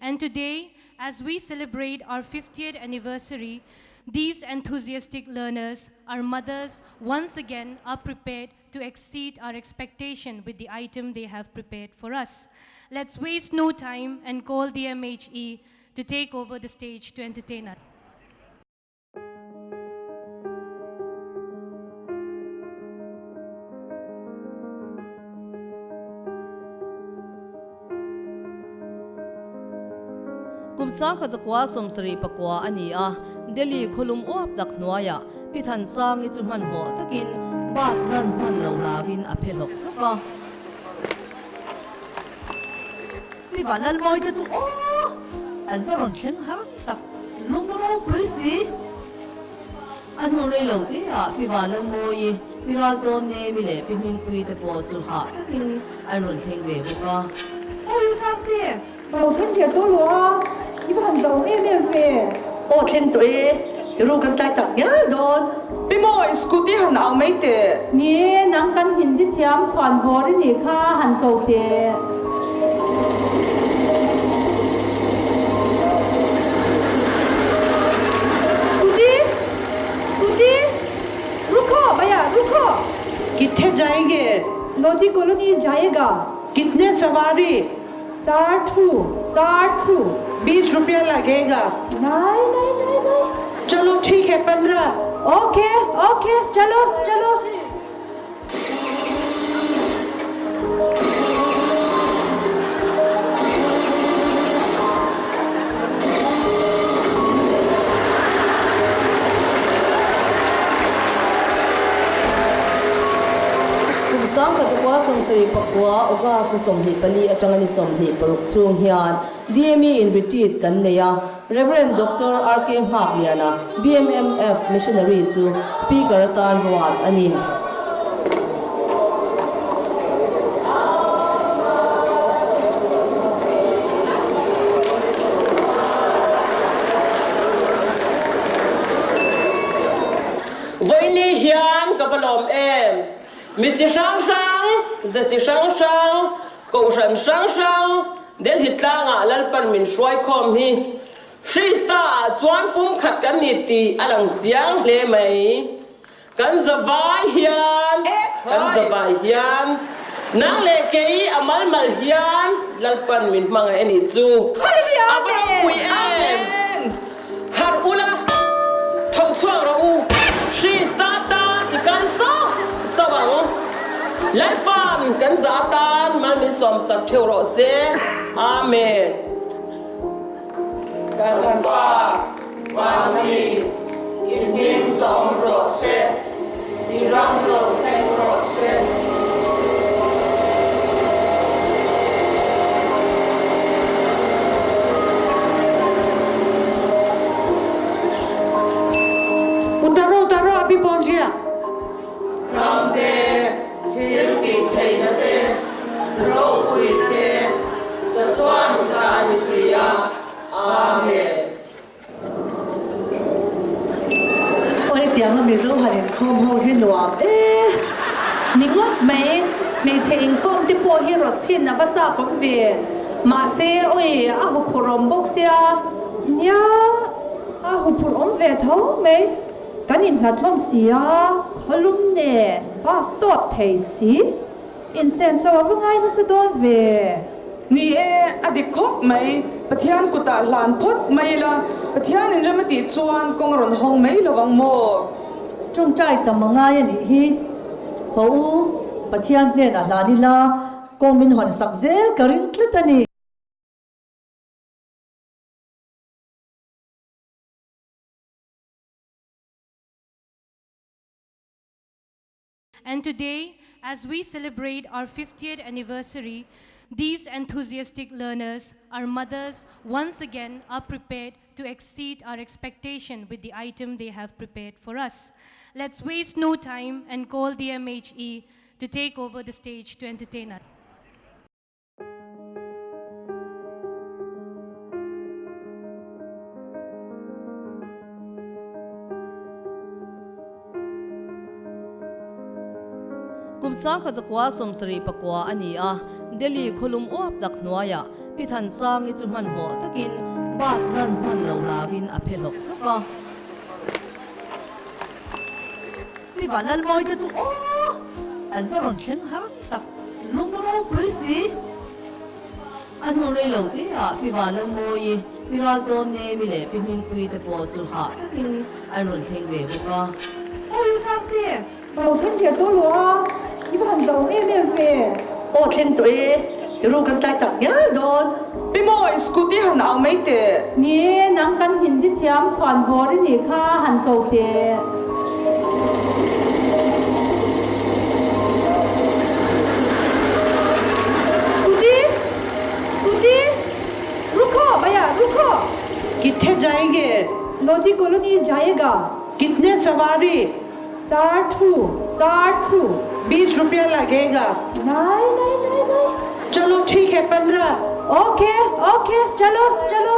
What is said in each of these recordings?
And today, as we celebrate our 50th anniversary, these enthusiastic learners, our mothers, once again are prepared to exceed our expectation with the item they have prepared for us. Let's waste no time and call the MHE to take over the stage to entertain us. Kum 1979 a ni a, Delhi khawlum uap tak hnuaiah Pi Thansangi chu hmanhmawh takin bus nan hman lo lavin a phe hlawk hlawk a. Pi Vanlalmawi te chu aw! An va rawn thleng har tak lung ropui si. A hnu rei lo te ah Pi Vanlalmawi, Pi Raltawn Nemi leh Pi Hmingpui te pawh chu hah takin an rawn thleng ve bawk a. Aw i Sangte, Lo thleng kher tawh lo a, i va han zau em em ve. Aw thleng tawh e, tiru kan tlai tak ngial dawn. Pi Mawi, scooty han au mai teh. Ni e, nang kan Hindi thiam chhuan vawr i nih kha han ko teh. Scooty! Scooty! Rukho bhaiya, rukho! Kithe jayenge? Lodi colony jayega. Kitne sawari? Char thu, char thu. Bees rupiya lagega. Nai nai nai nai. Chalo thik hai panra. Ok ok chalo chalo. Kum 1969 August ni 24 atanga ni 26 chhung hian DME in retreat kan nei a, Rev. Doctor RK Nghakliana, BMMF Missionary chu Speaker atan ruat a ni. Vawiini hian ka va lawm em? Mi chi hrang hrang, ze chi hrang hrang, kohhran hrang hrang Delhi tlangah Lalpan min hruaikhawm hi Krista ah chuan pumkhat kan ni tih a lang chiang hle mai. Kan zavai hian, kan zavai hian, nang leh kei a mal mal hian Lalpan min hmangaih a nih chu. A va ropui em! Harh ula, tho chhuak rawh u, Krista tan i kal sauh sauh ang. Lalpan kan za atan mal min sawmsak theuh rawh se. Amen. Kan Pa, Vanmi, i hming zawm rawh se, i ram lo thleng rawh se. Utaro utaro abhi pahunch gaya. Ram te, thil tih theihna te, ropuina te, chatuan ta a ni si a. Amen. Aw hetianga Mizo han inkhawm ho hi nuam e. Ni ngawt mai, hmeichhe inkhawm te pawh hi rawt chhin a va chak awm ve. Mahse, awi a huphurh awm bawk sia. Nia, a huphurh awm ve tho mai. Kan inhlat hlawm si a, khawlum nen bus tawt thei si. Insenso a va ngai nasa dawn ve. Ni e, a dik khawp mai. Pathian kutah hlan phawt mai ila, Pathian in rem a tih chuan kawng a rawn hawng mai lo ang maw? Tawngtai tam a ngai a nih hi. Haw u, Pathian hnenah hlan ila, kawng min hawn sak zel ka ring tlat a ni. And today, as we celebrate our 50th anniversary, these enthusiastic learners, our mothers, once again are prepared to exceed our expectation with the item they have prepared for us. Let's waste no time and call the MHE to take over the stage to entertain us. Kum 1974 a ni a, Delhi khawlum uap tak hnuaiah Pi Thansangi chu hmanhmawh takin bus nan hman lo hlauin a phe hlawk hlawk a. Pi Vanlalmawi te chu aw! An va rawn thleng har tak lung ropui si. A hnu rei lo te ah Pi Vanlalmawi, Pi Raltawnemi leh Pi Hmingpui te pawh chu hah takin an rawn thleng ve bawk a. Aw U Sangte, ka lo thleng der tawh lo a, i va han zau em em ve. Aw thleng tawh e, ti ru kan tlai tak ngial dawn. Pi Mawi, scooty han au mai teh. Ni e, nang kan Hindi thiam chhuan vawr i nih kha han ko teh. Scooty! Scooty! Rukho bhaiya, rukho! Kithe jayenge? Lodi colony jayega. Kitne savari? Char thu, char thu. Bees rupiya lagega. Nai, nai, nai, nai. Chalo thik hai panra. Ok, ok, chalo, chalo.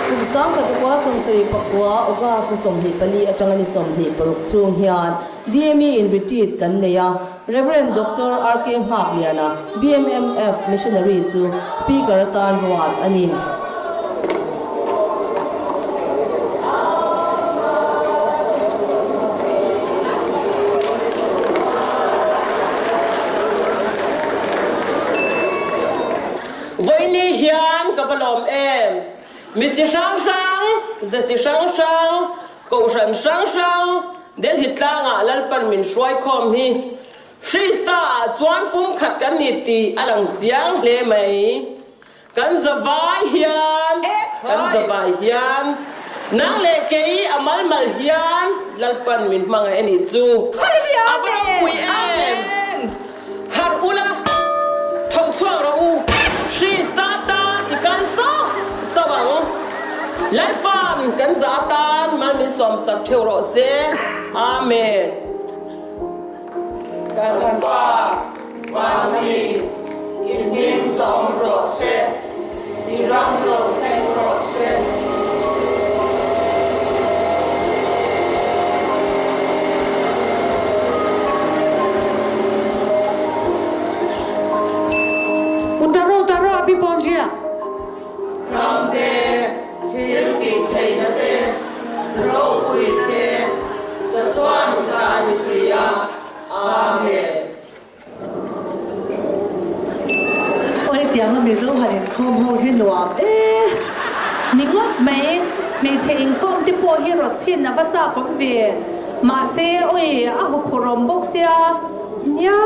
Kum 1969 August ni 24 atanga ni 26 chhung hian DME in retreat kan nei a, Rev. Doctor RK Nghakliana, BMMF Missionary chu Speaker atan ruat a ni. Vawiini hian ka va lawm em? Mi chi hrang hrang, ze chi hrang hrang, Kohhran hrang hrang Delhi tlangah Lalpan min hruaikhawm hi Krista ah chuan pumkhat kan ni tih a lang chiang hle mai. Kan zavai hian, kan zavai hian, nang leh kei a mal mal hian Lalpan min hmangaih a nih chu. A va ropui em! Harh ula, tho chhuak rawh u, Krista tan i kal sauh sauh ang. Lalpan kan za atan mal min sawmsak theuh rawh se. Amen. Kan Pa, van ami, i hming zawm rawh se, i ram lo thleng rawh se. Utaro utaro abhi pahunch gaya. Ram te, thil tih theihna te, ropuina te, chatuan ta a ni si a. Amen. Aw hetiang a Mizo han inkhawm ho hi nuam e. Ni ngawt mai, hmeichhe inkhawm te pawh hi rawt chhin a va chak awm ve. Mahse, awi, a huphurh awm bawk sia. Nia,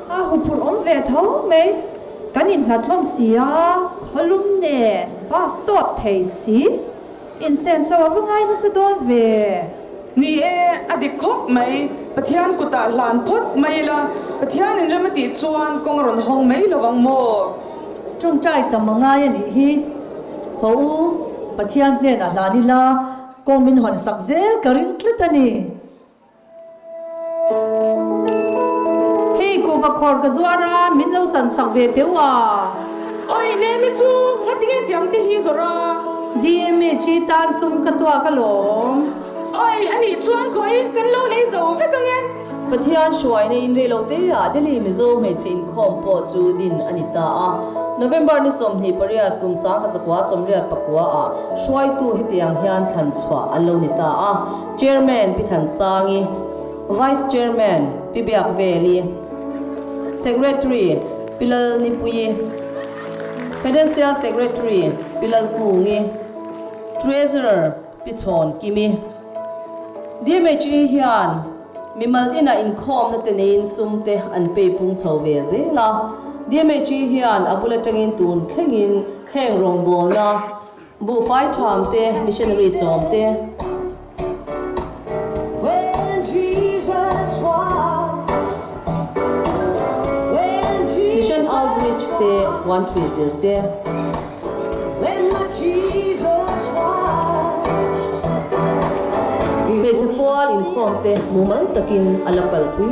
a huphurh awm ve tho mai. Kan inhlat hlawm si a, khawlum nen bus tawt thei si. Insenso a va ngai nasa dawn ve. Ni e, a dik khawp mai. Pathian kutah hlan phawt mai ila, Pathianin rem a tih chuan kawng a rawn hawng mai lo ang maw? Tawngtai tam a ngai a nih hi. Haw u, Pathian hnenah hlan ila, kawng min hawn sak zel ka ring tlat a ni. Hei kuhva khawr ka zuar a, min lo chan sak ve teuh a. Oi Nemi chu ngatinge tiang te hi zawrh a? DMH i tan sum ka tuak alawm. Oi anih chuan khawi kan lo lei zo vek ang e. Pathian hruaina in rei lo te ah Delhi Mizo hmeichhe inkhawm pawh chu din a ni ta a. November ni 28 kum 1984 ah hruaitu hetiang hian thlan chhuah an lo ni ta a. Chairman Pi Thansangi, Vice Chairman Pi Biakveli, Secretary Pi Lalnipuii, Financial Secretary Pi Lalkungi, Treasurer Pi Chhawnkimi. DMHE hian mimal inah inkhawmna te neiin sum te an pei pung chho ve zel a. DMHE hian a bul atangin tun thlengin heng rawngbawlna, Buhfai ṭham te, missionary chawm te. Mission outreach te, one three zir te. Hmeichhe pual inkhawm te mumal takin a la kalpui.